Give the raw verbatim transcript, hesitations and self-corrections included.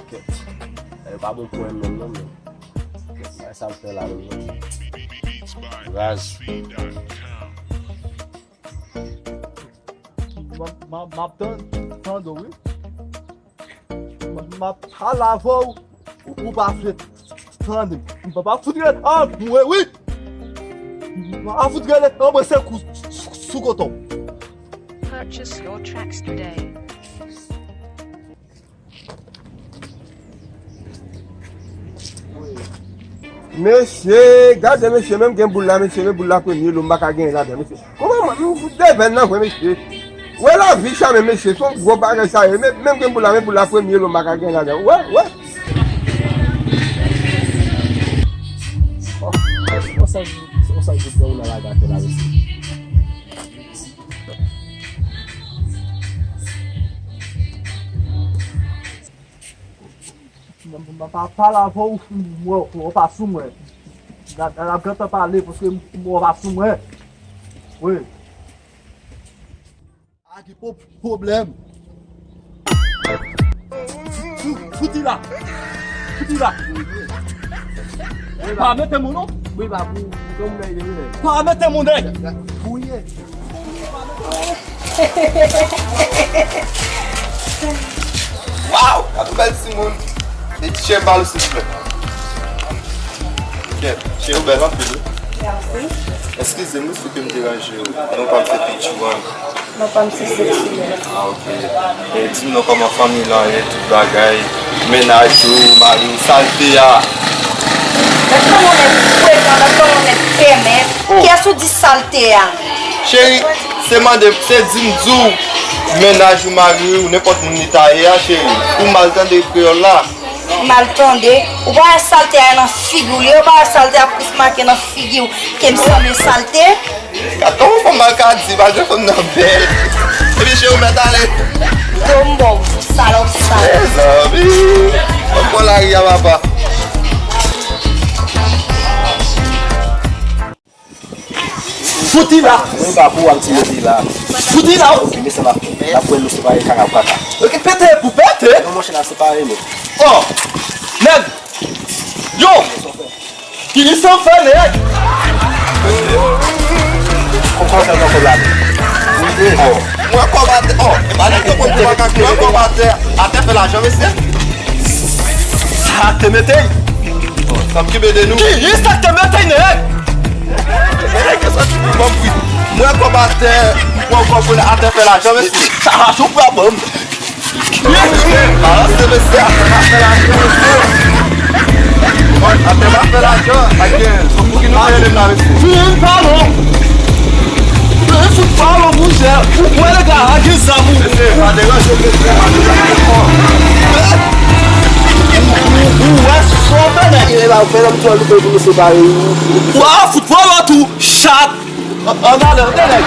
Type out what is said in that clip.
Kèt. Yo pa bon pou mwen menm non, men. Kèt, sa m fè la menm non. Raz. M ap tann, tande w, wi. M ap pale avè w, ou, ou pa vle tande. M pa, pa fout ret an mwen, wi. M pa fout ret an mwen, se kou sou, sou koton. Purchase your tracks today. Mesye, gade mesye, menm gen boul la, mesye, men boul la premye lo, m pa ka genyen ladan, mesye. Kòman mwen, m fout devèn nan vre, mesye. Wè lavi sa menm, mesye, se yon gwo bagay sa ye. Men, menm gen boul la, men boul la premye lo, m pa ka genyen ladan. Wè, wè. Oh, oh, sa, oh, sa, gwo boul la, la, la, la, mesye. M, m, m pa pale avè w, m wè w pa sou mwen. N ap, n ap gentan pale paske m wè w pa sou mwen. Wi. A ki po-, pwoblèm. Fouti la. Fouti la. Pa mete moun non. Wi, ba pou, pou moun nan ide wi. Pa mete moun nèg. Pou ye. Waw! Gade yon bèl timoun. E chè pa l, silvouplè. Ok, chè ou bèl anpil, wi. Mèsi. Eskize m, wi, si ke m deranje w. Non pa m se Pityouwan. Non pa m se Sexy. Ah, ok. E di m non, kòman fanmi lan ye, tout bagay, mennaj ou, mari w, sa l te a? Mèt kòman w mèt frekan, mèt kòman w mèt pèmèt. Oh. Kiyès ou di sa l te a? Cheri, se mande, se di m di w, mennaj ou, mari w, nenpòt moun li ta ye a, cheri. Ou mal tande kreyòl la. Mal tande. Ou pa wè sa l te a nan figi w li ye, ou pa wè sa l te a plis make nan figi w ke m sanble sa l te. Gad kòman fanm nan ka di, malgre fanm nan bèl. Epi cheri w mèt ale. Do m ba w, salòp sal. Mezanmi. Fanm pran lari a, papa. Fouti la! Mwen pa pou w ap ti mete la. Fouti la! Ok, mesye, n ap, n ap wè nou separe kaka pou kaka. Ok, pete pou pete! Non, monchè, n ap separe nou. Oh! Nèg! Yo! Ki san fè, nèg? Kòkò fè kòkò la. Oh! Mwen kòb atè. Oh! E pa nèg yo konn tou makak, mwen kòb atè. Atè fè lajan, mesye. Sa te mete. Sa m kenbe de nou. Ki sa te mete nèg? Nèg yo soti pou kòb wi. Mwen kòb atè, mwen kòb atè fè lajan, mesye. Sa rache w pran ban m. Balanse, mesye, atè pa fè lajan, mesye. Atè pa fè lajan. Pou ki nou fè rele m la, mesye? Vin palon. Vin fout palon, monchè. Ou kwè nèg la gen zam ou? Mesye, pa deranje, mesye, pa deranje. Ou, ou, ou wè sa w fè nèg. Ou fè lòm twò loupe pou nou separe wi. Wa fout pran lòt ou, chat. Ann ale, ann ale.